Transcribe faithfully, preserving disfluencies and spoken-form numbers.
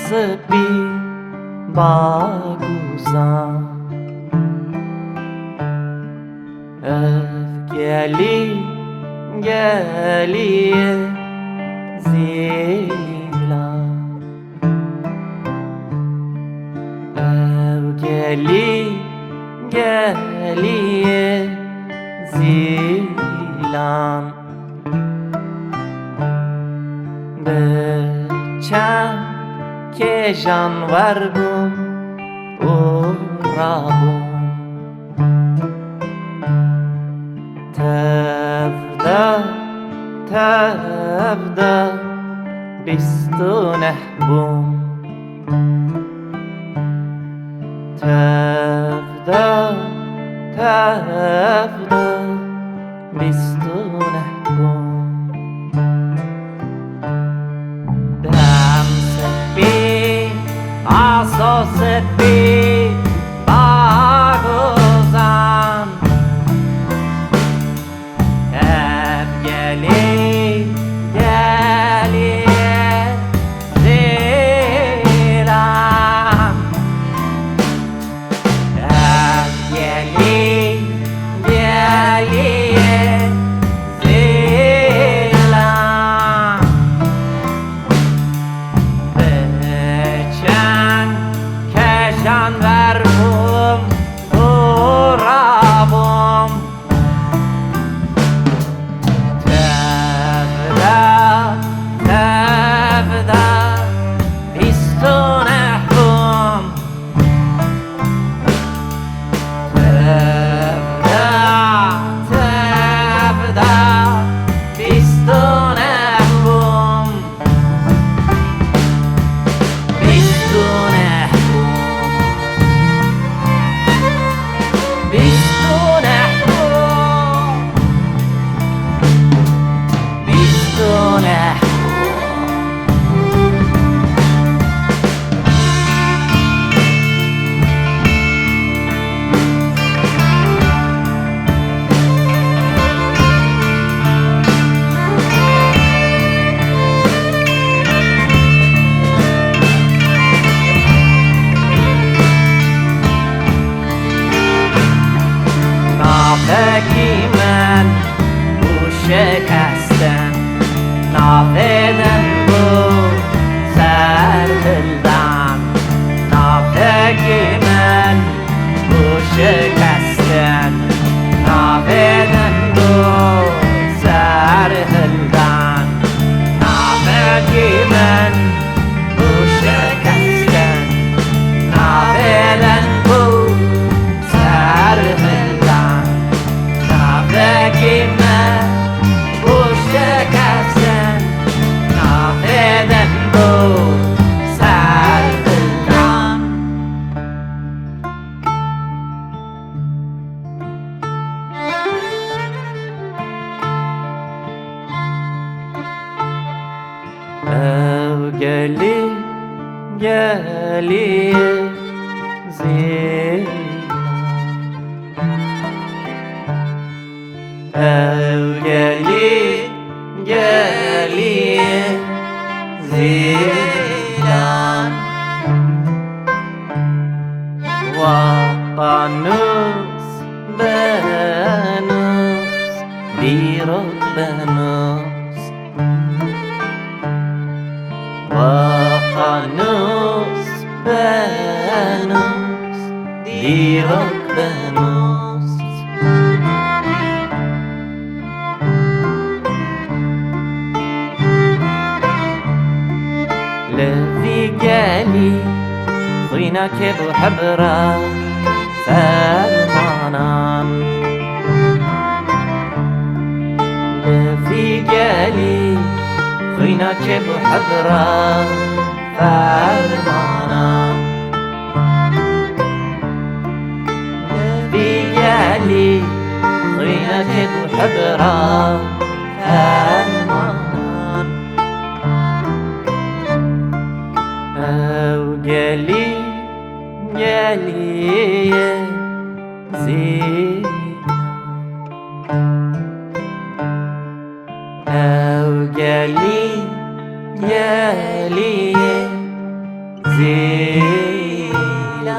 spî bagozan. Ev gelî, gelî ye zîlan. Ev gelî, gelî ye zîlan. Bi çend kêjan wer bûm û rabûm. Tev de, tev de bîst û neh bûm. Tev de, tev de bîst û neh bûm. Dem spî, aso spî, bagozan. Ev gelî, gelî zîlan. Ev gelî, gelî zîlan. Bi çend kêjan wer bûm û rabûm. Tev de, tev de bîst û neh bûm. Tev de, tev de bîst û neh bûm. Bîst û neh bûm. Bîst û neh bûm. Bîst û neh bûm. Navekî min bû şikestin, navê din bû serhildan. Navekî min bû şikestin, navê din bû serhildan. Navekî min bû şikestin, navê din bû serhildan. Navekî min bû şikestin, navê din bû serhildan. Ew gelî, gelî zîlan. Ew gelî, gelî zîlan. Wa qanûs binûs, dîrok binûs. Wa qanûs binûs, dîrok binûs. Li vî gelî xwîna kêb û hebra fermanan. Li vî gelî xwîna kêb û hebra fermanan. Li vî gelî xwîna kêb û hebra fermanan. Ew gelî, gelî ye zî. Ew gelî, gelî ye Leyla.